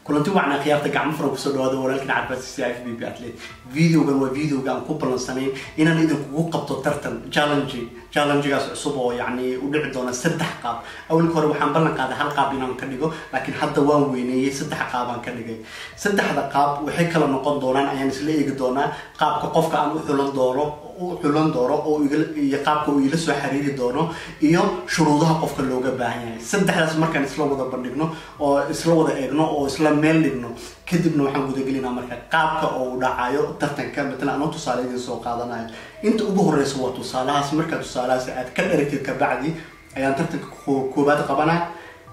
Kulanti wacna khiyaarta, gacmo furan kusoo dhawaada walaalkiin Cabaas C F B B Athlete. Videogan waa videoga aan ku ballansanayn inaan idinkugu qabto tartan challenge, challengegaas cusub oo yacni u dhici doona saddex qaab. Awalka hore waxaan ballan qaaday hal qaab inaan ka dhigo, laakiin hadda waan weyneeyey, saddex qaabaan ka dhigay. Saddexda qaab waxay kala noqon doonaan ayaan isla eegi doonaa, qaabka qofka aan u xulan doono oo iyo qaabka uu ila soo xiriiri doono iyo shuruudaha qofka looga baahan yahay. Saddexdaas markaan isla wada bandhigno oo isla wada eegno oo isla meel dhigno, kadibna waxaan gudagelinaa marka qaabka oo u dhacayo tartanka. Matalan, anoo tusaale idin soo qaadanayo, inta ugu horeysa waa tusaalahaas. Markaa tusaalahaas aad ka dharagtid kabacdi ayaan tartanka koobaad qabanaa,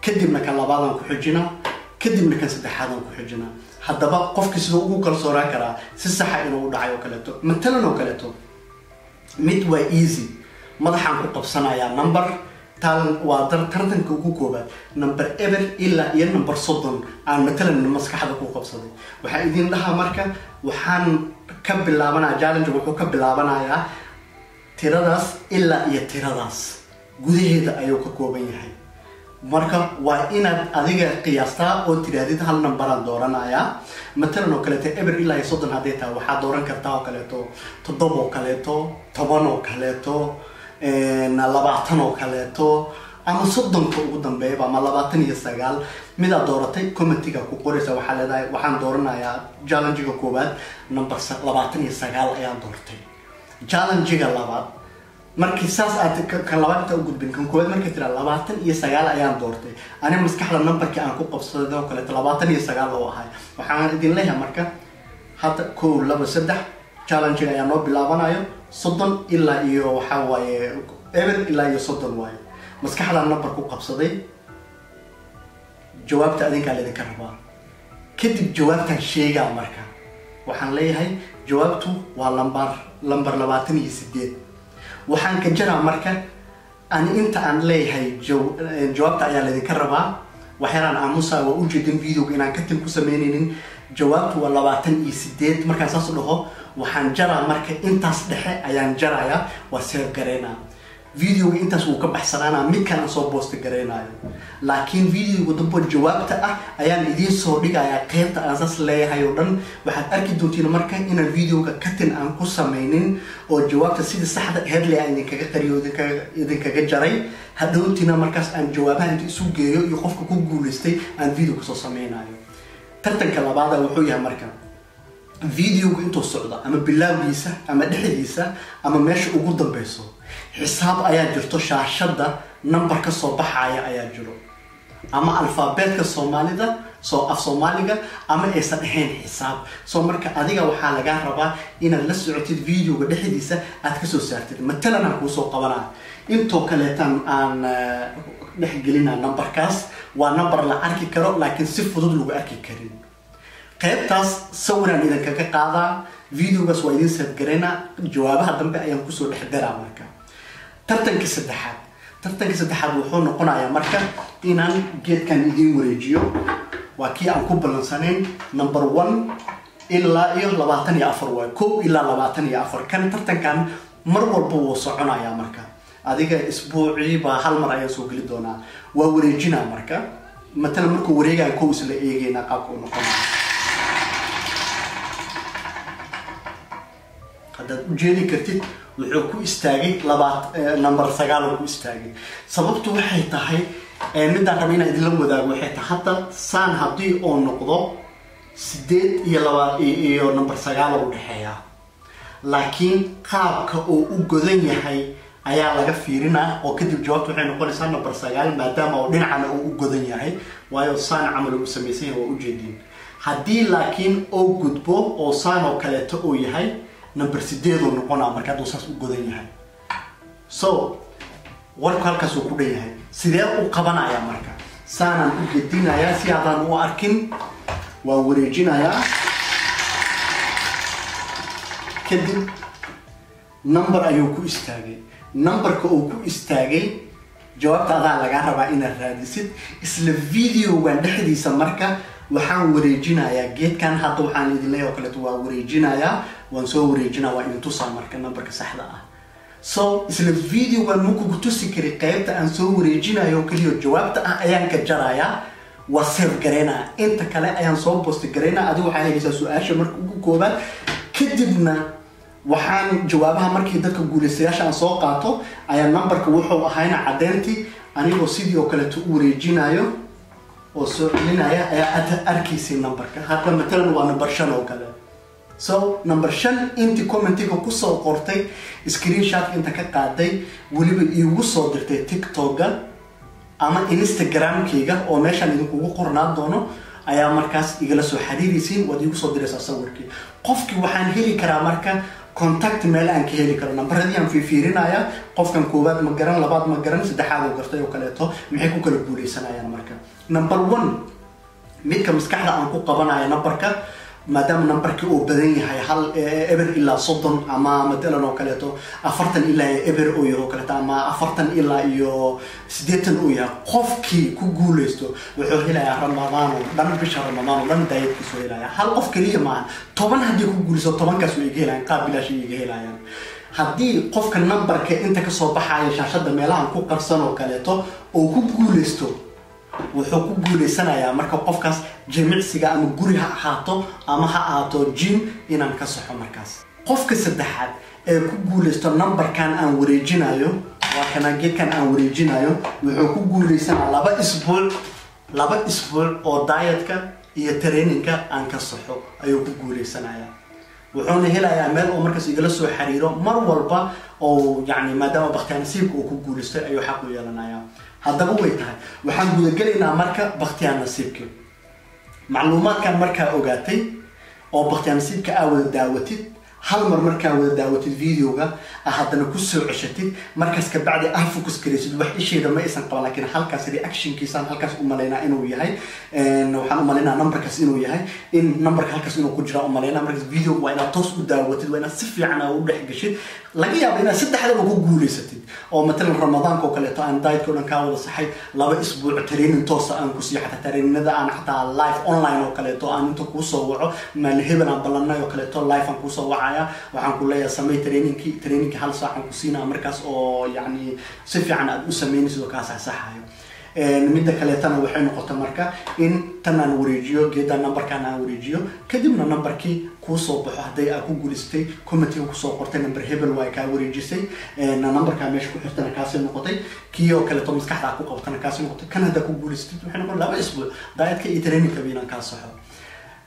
kadibna kan labaadaan ku xijinaa, kadibna kan saddexaadaan ku xijinaa. Haddaba qofki siduu ugu kalsoonaan karaa si saxa inuu u dhacay oo kaleeto? Matalan oo kaleeto, mid waa easy, madaxaan ku qabsanayaa number talan. Waa tartanka ugu koobaad, number eber ilaa iyo number 30 aan matalan maskaxda ku qabsaday. Waxaa idin dhahaa marka, waxaan ka bilaabanaya challenge, wuxuu ka bilaabanayaa tiradaas ilaa iyo tiradaas gudaheeda ayuu ka kooban yahay. Marka waa inaad adiga qiyaastaa oo tidhaahdid hal numberaan dooranayaa. Matalan oo kaleeto, eber ilaa iyo 30 hadday tahay, waxaad dooran kartaa oo kaleeto 7 oo kaleeto, 10 oo kaleeto, 20 oo kaleeto, ama 30-ka ugu dambeeyaba, ama 29. Midaad dooratay commentiga ku qoraysa. Waxaa leedahay, waxaan dooranayaa challenge-ga koowaad, number 29 ayaan doortay. Challenge-ga labaad, markii saas aad kan labaad inta u gudbin, kan koowaad markay tiraa 29 ayaan doortay, ani maskaxda numberkii aan ku qabsaday oo kaleeto 29 oo ahay. Waxaan idin leeyahay marka hadda kow, laba, saddex, challenge-ga ayaa noo bilaabanayo. 30 ilaa iyo, waxaa waaye eber ilaa iyo 30 waaye. Maskaxdaan number ku qabsaday, jawaabta adinkaa laydinka rabaa. Kadib jawaabtaan sheegaa. Marka waxaan leeyahay jawaabtu waa lambar 28. Waxaan ka jaraa marka ani inta aan leeyahay jawaabta ayaa laydinka rabaa. Waxyaalaan aamusa waa ujeedin videoga inaan cutting ku sameyneynin. Jawaabtu waa 28. Markaan saas u dhaho, waxaan jaraa marka intaas dhexe ayaan jarayaa, waa save gareynaa. Videoga intaas wuu ka baxsanaanaa midkaan aan soo post gareynayo, laakiin videoga dambo jawaabta ah ayaan idiin soo dhigayaa. Qeybta aan saas leeyahay oo dhan waxaad arki doontiin marka inaan videoga cutting aan ku sameynin oo jawaabta sidii saxda aheyd le aan idinkaga qariyo, idinkaga jaray. Hadhowtiina markaas aan jawaabaha inta isu geeyo iyo qofka ku guuleystay aan video kasoo sameynayo. Tartanka labaada wuxuu yahay marka, videoga intuu socdo, ama bilaawgiisa ama dhexdiisa ama meesha ugu dambeyso, xisaab ayaa jirto, shaashadda number ka soo baxaya ayaa jiro, ama alfaabeetka Soomaalida soo af Soomaaliga ama aysan ahayn xisaab. Soo marka adiga waxaa lagaa rabaa inaad la socotid videoga dhexdiisa, aad kasoo saartid. Matalan aan kuusoo qabanaa intoo kaleetan aan dhex gelina numberkaas. Waa number la arki karo laakiin si fudud lagu arki karin. Qaybtaas sawiraan idinkaga qaadaa, videogaas waa idin save garaynaa, jawaabaha dambe ayaan kusoo dhex daraa. Marka tartanka saddexaad wuxuu noqonayaa marka inaan geedkan idiin wareejiyo. Waa kii aan ku ballansanayn, number 1 ilaa iyo 24 waayo, 1 ilaa 24. Kan tartankan mar walba wuu soconayaa. Marka adiga isbuucii baa hal mar ayaan soo geli doonaa. Waa wareejinaa marka. Matalan markuu wareegaya, kow isla eegeynaa qaabka uu noqonayo. Haddaad ujeedi kartid, wuxuu ku istaagay number 9 ku istaagay. Sababtu waxay tahay, midaan raba inaan idinla wadaago waxay tahay, hadda saan haddii oo noqdo 8 iyo laba iyo number 9 oo udhexeeya, laakiin qaabka uu u godan yahay ayaa laga fiirinaa oo kadib jawaabtu waxay noqonaysaa number 9, maadaama oo dhinacana uu u godan yahay, waayo saan camal uu samaysan yahay, waa ujeediin. Haddii laakiin oo gudbo oo saan oo kaleeto uu yahay, number 8 uu noqonaa marka hadduu saas u godan yahay. So warku halkaas uu ku dhan yahay. Sidee u qabanayaa marka? Saanaan u gedinayaa si aadaan u arkin, waan wareejinayaa. Kadib number ayuu ku istaagay. Numberka uu ku istaagay jawaabta adaa lagaa rabaa inaad raadisid isla videogan dhexdiisa. Marka waxaan wareejinayaa geedkan hadda, waxaan idin leeyahay oo kaleeto waa wareejinayaa, waan soo wareejinaya, waa idin tusaa marka numberka saxda ah. So isla videogan ma kugu tusi kari qaybta aan soo wareejinayo oo keliya, jawaabta ah ayaan ka jarayaa. Waa save gareynaa, inta kale ayaan soo post gareynaa. Adigu waxaa helaysaa su-aasha marka ugu koobaad, kadibna waxaan jawaabaha markii dadka guulaystayaasha aan soo qaato ayaa numberka wuxuu ahayna caddeyntii anigoo sidii oo kaleeto u wareejinayo oo soo celinaya ayaa aad arkaysay numberka. Hadda matalan waa number 5 oo kale. So number 5 intii commentiga kusoo qortay, screenshot inta ka qaaday, weliba iigu soo dirtay TikTok-ga ama Instagram-kayga oo meeshaan idinkugu qornaa doono, ayaa markaas igala soo xiriiraysiin. Waad iigu soo diraysaa sawirkii. Qofkii waxaan heli karaa marka contact meel aan ka heli karo. Nambaradii aan fiirfiirinaya, qofkan koowaad ma garan, labaad ma garan, saddexaad oo gartay oo kaleeto, maxay ku kala guuleysanayaan? Marka number 1, midka maskaxda aan ku qabanayo numberka, maadaama numberkii uu badan yahay, 1 0 ilaa 30, ama matalan oo kaleeto 40 ilaa 0 oo yahay oo kaleeto, ama 40 ilaa iyo 80 uu yahay, qofkii ku guuleysto wuxuu helayaa Ramadaan oo dhan, bisha Ramadaan oo dhan dietkiisu helayaa. Hal qof keliya maaha, 10 haddii ku guuleysto, 10kaas way iga helayaan, qaab bilaash ay iga helayaan. Haddii qofka numberka inta kasoo baxaya shaashada meelahan ku qarsan oo kaleeto oo ku guuleysto, wuxuu ku guuleysanayaa marka qofkaas jimicsiga, ama guri ha ahaato ama ha ahaato gym, inaan ka saxo. Markaas qofka saddexaad ee ku guuleysto numberkan aan wareejinayo, waa kana geedkan aan wareejinayo, wuxuu ku guuleysanaa 2 isbuuc, 2 isbuuc oo dietka iyo trainingka aan ka saxo ayuu ku guuleysanayaa. Wuxuuna helayaa meel oo markaas igala soo xiriiro mar walba oo yacni maadaama bakhtiyaa nasiibka uu ku guuleystay ayuu xaq u yeelanayaa. Haddaba way tahay, waxaan gudagelaynaa marka bakhtiyaa nasiibkii. Macluumaadkan markaa ogaatay oo bakhtiyaa nasiibka aa wada daawatid, hal mar markaa wada daawatid videoga, aa haddana kusoo ceshatid, markaas kabacdi ah focus garaysid. Wax isheeda ma aysan qaban, laakiin halkaas reactionkiisaan halkaas u malaynaa inuu yahay. Waxaan u malaynaa numberkaas inuu yahay, in numberka halkaas inuu ku jira u malaynaa. Markaas videoga waa inaad toos u daawatid, waa inaad si fiican aa u dhex gashid. Laga yaabo inaad saddexdaba ku guulaysatid, oo matalan Ramadaanka oo kaleeto aan dietka o dhan kaa wada saxay, 2 isbuuc training toosa aan ku siiyo, xataa traininada aan xataa live online oo kaleeto aan inta kuusoo waco, maalin hebel aan ballanay oo kaleeto, live aan kuusoo wacaya, waxaan ku leeyahay samey trainingki. Trainingki hal saac aan ku siinaa markaas oo yacni si fiican aad u sameynaysid oo kaa saxsaxayo. Midda kaleetana waxay noqota marka in tan aan wareejiyo, geedan numberkan aan wareejiyo, kadibna numberkii kuusoo baxo. Hadday aa ku guulaystay, commentiga kusoo qortay number hebel waa kaa wareejisay, numberkaa meesha ku xirtana kaasay noqotay, kii oo kaleeto maskaxda aa ku qabatana kaasay noqotay. Kan haddaa ku guulaystay, waxay noqon 2 isbuuc dietka iyo trainingkaba inaan kaa saxo.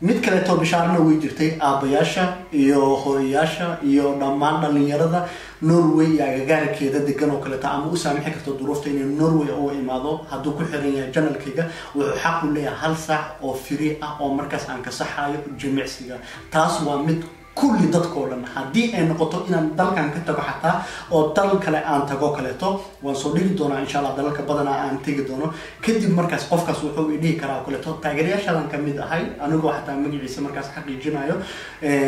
Mid kaleeto bishaarna way jirtay. Aabbayaasha iyo hooyayaasha iyo dhammaan dhalinyarada Norway iyo agagaarkeeda degan oo kaleeto, ama u saamixi karto duruufta inay Norway u imaado, hadduu ku xiran yahay channelkayga, wuxuu xaq u leeyahay hal saac oo free ah oo markaas aan ka saxayo jimicsiga. Taas waa mid kulli dadkoo dhan. Haddii ay noqoto inaan dalkan ka tago xataa oo dal kale aan tago kaleeto, waan soo dhigi doonaa insha Allah dalalka badanaa aan tegi doono. Kadib markaas qofkaas wuxuu i dhihi karaa oo kaleeto, taageerayaashaadan kamid ahay, anigoo xataa magaciisa markaas xaqiijinayo,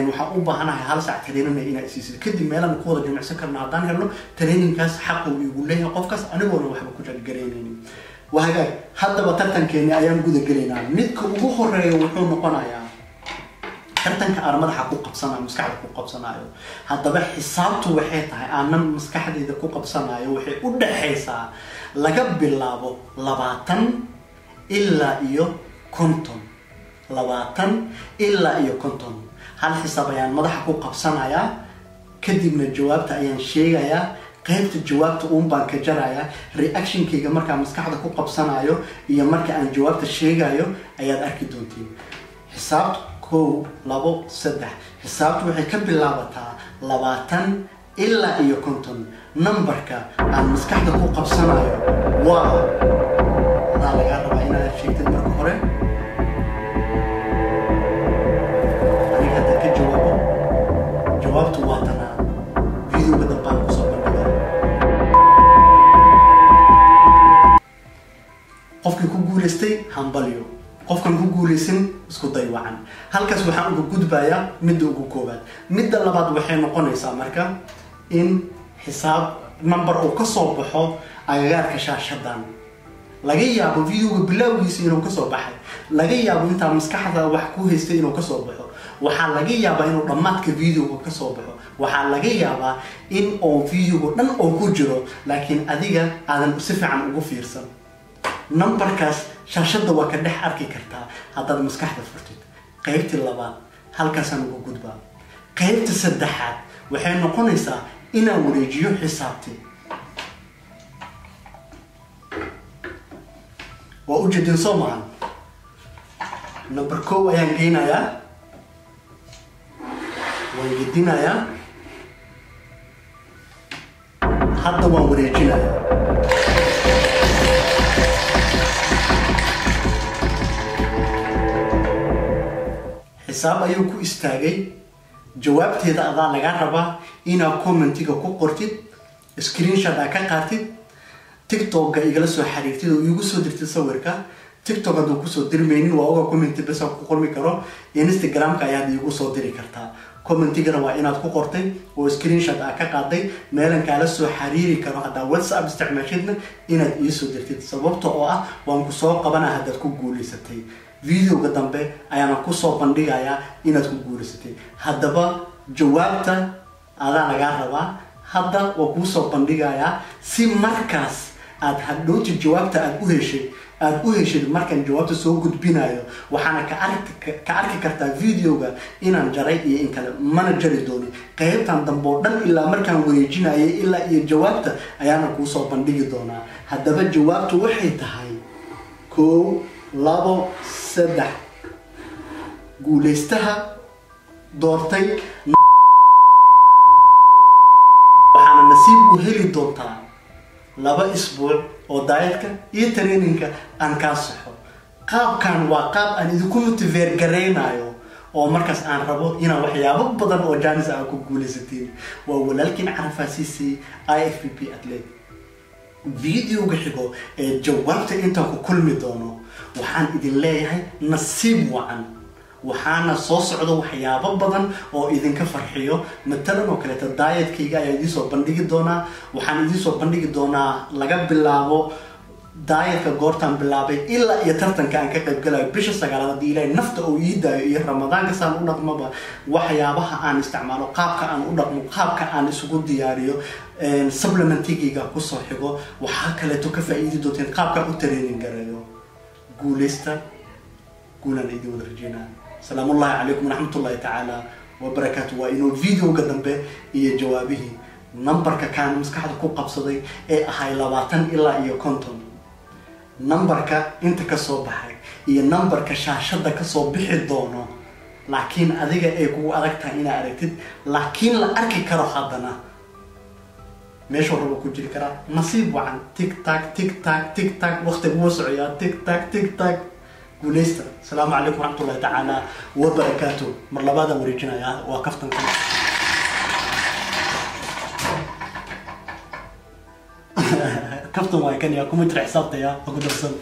waxaan u baahanahay hal saac training inaa isiisid. Kadib meelaan ku wada jimicsan karno haddaan helno, trainingkaas xaq uu igu leeyahay qofkaas, anigoona waxba ku jargaraynaynin. Waa hagaag. Haddaba tartankeeni ayaan guda gelaynaa. Midka ugu horeeya wuxuu noqonayaa tartanka aan madaxa ku qabsanayo, maskaxda ku qabsanayo. Haddaba xisaabtu waxay tahay aanan maskaxdayda ku qabsanayo, waxay u dhexaysaa laga bilaabo 20 ilaa iyo 50, 20 ilaa iyo 50. Hal xisaab ayaan madaxa ku qabsanayaa, kadibna jawaabta ayaan sheegayaa. Qaybta jawaabta uun baan ka jarayaa. Reactionkayga markaa maskaxda ku qabsanayo iyo marka aan jawaabta sheegayo ayaad arki doontiin. Xisaabta 1, 2, 3. Xisaabtu waxay ka bilaabataa 20 ilaa iyo 50. Numberka aan maskaxda ku qabsanayo waa adaa lagaa rabaa inaad sheegtid marka hore. Aniga hadda ka jawaabo, jawaabtu waa tanaa. Videoga dambaan kusoo bandhigaa. Qofkii ku guulaystay hambalyo, qofkan ku guulaysan isku day wacan. Halkaas waxaan uga gudbayaa midda ugu koowaad. Midda labaad waxay noqonaysaa marka in xisaab number uu kasoo baxo agagaarka shaashadan. Laga yaabo videoga bilowgiisa inuu kasoo baxay, laga yaabo intaa maskaxda wax ku haystay inuu kasoo baxo, waxaa laga yaabaa inuu dhammaadka videoga kasoo baxo, waxaa laga yaabaa in uu videoga dhan oo ku jiro, laakiin adiga aadan si fiican ugu fiirsan. Numberkaas shaashadda waa ka dhex arki kartaa haddaad maskaxda furtid. Qaybtii labaad halkaasaan ugu gudbaa. Qaybta saddexaad waxay noqonaysaa inaan wareejiyo xisaabtii. Waa ujeedin soo maahan? Number 1 ayaan geynayaa, waan gedinayaa, hadda waan wareejinayaa. Xisaab ayuu ku istaagay. Jawaabteeda adaa laga rabaa inaad commentiga ku qortid, screenshot aad ka qaatid, TikTok-ga igala soo xiriirtid oo iigu soo dirtid sawirka. TikTok hadduu kusoo dirmaynin, waa oga commenti bes aan ku qormi karo. Instagram-ka ayaad iigu soo diri kartaa. Commentigana waa inaad ku qortay oo screenshot aad ka qaaday, meelan kaala soo xiriiri karo. Haddaa WhatsApp isticmaashidna inaad iisoo dirtid, sababta oo ah waan ku soo qabanaa haddaad ku guulaysatay. Videoga dambe ayaana kusoo bandhigayaa inaad ku guulaysatay. Haddaba jawaabta adaa lagaa rabaa, hadda waa kuusoo bandhigayaa si markaas aad hadhowti jawaabta aad u heshay, aad u heshid markaan jawaabta soo gudbinayo. Waxaana ka arki kartaa videoga inaan jaray iyo in kale, mana jari doonin qaybtan dambe oo dhan ilaa markaan wareejinayay ilaa iyo jawaabta ayaana kuusoo bandhigi doonaa. Haddaba jawaabtu waxay tahay 1, 2, 3. Guulaystaha doortay waxaana nasiib u heli doontaa 2 isbuuc oo dietka iyo traininka aan kaa saxo. Qaabkan waa qaab aan idinku motiveer garaynayo oo markaas aan rabo inaan waxyaabo badan oo jaanis ah ku guulaysatiin. Waa walaalkiin Carafaasiisi, IFBB athlete. Videoga xigo ee jawaabta intaan ku kulmi doono waxaan idin leeyahay nasiib wacan. Waxaana soo socda waxyaabo badan oo idinka farxiyo. Matalan oo kaleeto dietkayga ayaa idiin soo bandhigi doonaa. Waxaan idiin soo bandhigi doonaa laga bilaabo dietka goortaan bilaabay ilaa iyo tartanka aan ka qayb galayo bisha 9aad haddii Ilaahay nafta uu ii daayo, iyo Ramadaanka saan u dhaqmaba, waxyaabaha aan isticmaalo, qaabka aan u dhaqmo, qaabka aan isugu diyaariyo, supplementigayga kusoo xigo. Waxaa kaleeto ka faa'iidi doonteen qaabkaan u training gareeyo. Guulaysta, guulaan idin wada rajeynaa. Salaamullahi calaykum waraxmatullahi tacaala wabarakaatu. Waa inuu videoga dambe iyo jawaabihii numberka kaan maskaxda ku qabsaday ee ahay 20 ilaa iyo 50, numberka inta ka soo baxay iyo numberka shaashadda ka soo bixi doono, laakiin adiga ay kugu adag tahay inaad aragtid, laakiin la arki karo haddana meesha rabo ku jiri karaa. Nasiib wacan. Tic tac, tic tac, tic tac, waqtigu wuu socoyaa. Tic tac, tic tac. Guulaysta. Asalaamu calaykum waraxmatullahi tacaala wabarakaatu. Mar labaadaan wareejinayaa, waa kaftanka. Kaftan waay kan, yaa kuma jira xisaabta, yaa ha ku darsan.